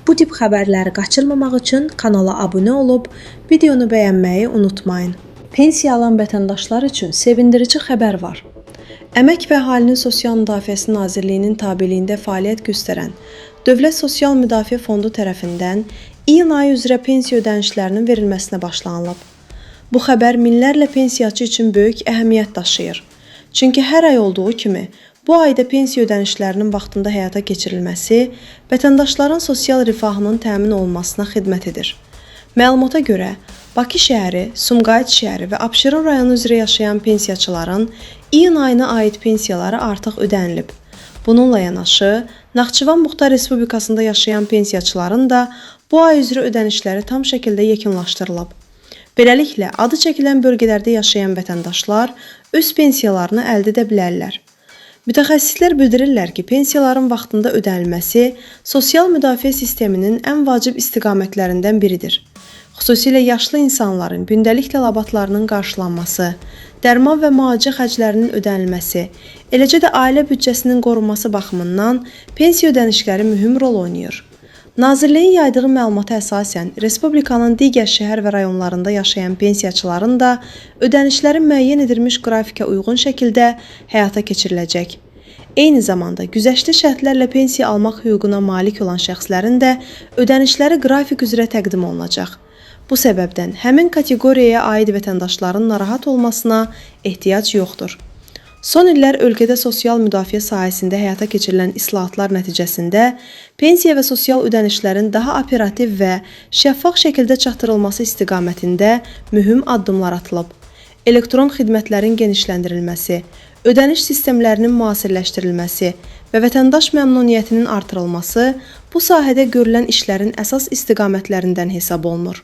Bu tip xəbərləri qaçırmamaq üçün kanala abunə olub videonu bəyənməyi unutmayın. Pensiya alan vətəndaşlar üçün sevindirici xəbər var. Əmək və Əhalinin Sosial Müdafiəsi Nazirliyinin tabeliyində fəaliyyət göstərən Dövlət Sosial Müdafiə Fondu tərəfindən iyun ayı üzrə pensiya ödənişlərinin verilməsinə başlanılıb. Bu xəbər minlərlə pensiyaçı üçün böyük əhəmiyyət daşıyır. Çünki hər ay olduğu kimi bu ayda pensiya ödənişlərinin vaxtında həyata keçirilməsi vətəndaşların sosial rifahının təmin olunmasına xidmət edir. Məlumata görə, Bakı şəhəri, Sumqayıt şəhəri və Abşeron rayonu üzrə yaşayan pensiyaçıların iyun ayına aid pensiyaları artıq ödənilib. Bununla yanaşı, Naxçıvan Muxtar Respublikasında yaşayan pensiyaçıların da bu ay üzrə ödənişləri tam şəkildə yekunlaşdırılıb. Beləliklə, adı çəkilən bölgələrdə yaşayan vətəndaşlar öz pensiyalarını əldə edə bilərlər. Mütəxəssislər bildirirlər ki, pensiyaların vaxtında ödənilməsi sosial müdafiə sisteminin ən vacib istiqamətlərindən biridir. Xüsusilə yaşlı insanların gündəlik tələbatlarının qarşılanması, dərman və müalicə xərclərinin ödənilməsi, eləcə də ailə büdcəsinin qorunması baxımından pensiya ödənişləri mühüm rol oynayır. Nazirliyin yaydığı məlumata əsasən, respublikanın digər şəhər və rayonlarında yaşayan pensiyaçıların da ödənişləri müəyyən edilmiş qrafikə uyğun şəkildə həyata keçiriləcək. Eyni zamanda güzəştli şərtlərlə pensiya almaq hüququna malik olan şəxslərin də ödənişləri qrafik üzrə təqdim olunacaq. Bu səbəbdən həmin kateqoriyaya aid vətəndaşların narahat olmasına ehtiyac yoxdur. Son illər ölkədə sosial müdafiə sahəsində həyata keçirilən islahatlar nəticəsində pensiya və sosial ödənişlərin daha operativ və şəffaf şəkildə çatdırılması istiqamətində mühüm addımlar atılıb. Elektron xidmətlərin genişləndirilməsi, ödəniş sistemlərinin müasirləşdirilməsi və vətəndaş məmnuniyyətinin artırılması bu sahədə görülən işlərin əsas istiqamətlərindən hesab olunur.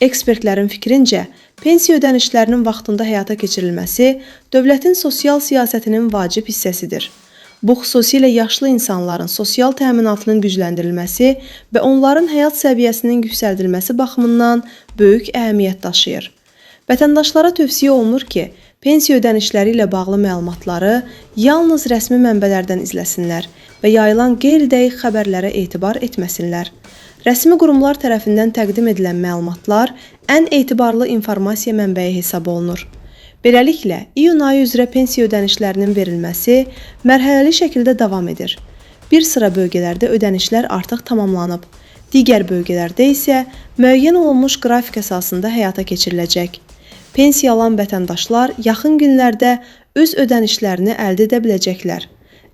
Ekspertlərin fikrincə, pensiya ödənişlərinin vaxtında həyata keçirilməsi dövlətin sosial siyasətinin vacib hissəsidir. Bu, xüsusilə yaşlı insanların sosial təminatının gücləndirilməsi və onların həyat səviyyəsinin yüksəldilməsi baxımından böyük əhəmiyyət daşıyır. Vətəndaşlara tövsiyə olunur ki, pensiya ödənişləri ilə bağlı məlumatları yalnız rəsmi mənbələrdən izləsinlər və yayılan qeyri-dəqiq xəbərlərə etibar etməsinlər. Rəsmi qurumlar tərəfindən təqdim edilən məlumatlar ən etibarlı informasiya mənbəyi hesab olunur. Beləliklə, iyun ayı üzrə pensiya ödənişlərinin verilməsi mərhələli şəkildə davam edir. Bir sıra bölgələrdə ödənişlər artıq tamamlanıb. Digər bölgələrdə isə müəyyən olunmuş qrafik əsasında həyata keçiriləcək. Pensiya alan vətəndaşlar yaxın günlərdə öz ödənişlərini əldə edə biləcəklər.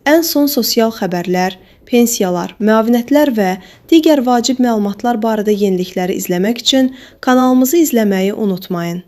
Ən son sosial xəbərlər, pensiyalar, müavinətlər və digər vacib məlumatlar barədə yenilikləri izləmək üçün kanalımızı izləməyi unutmayın.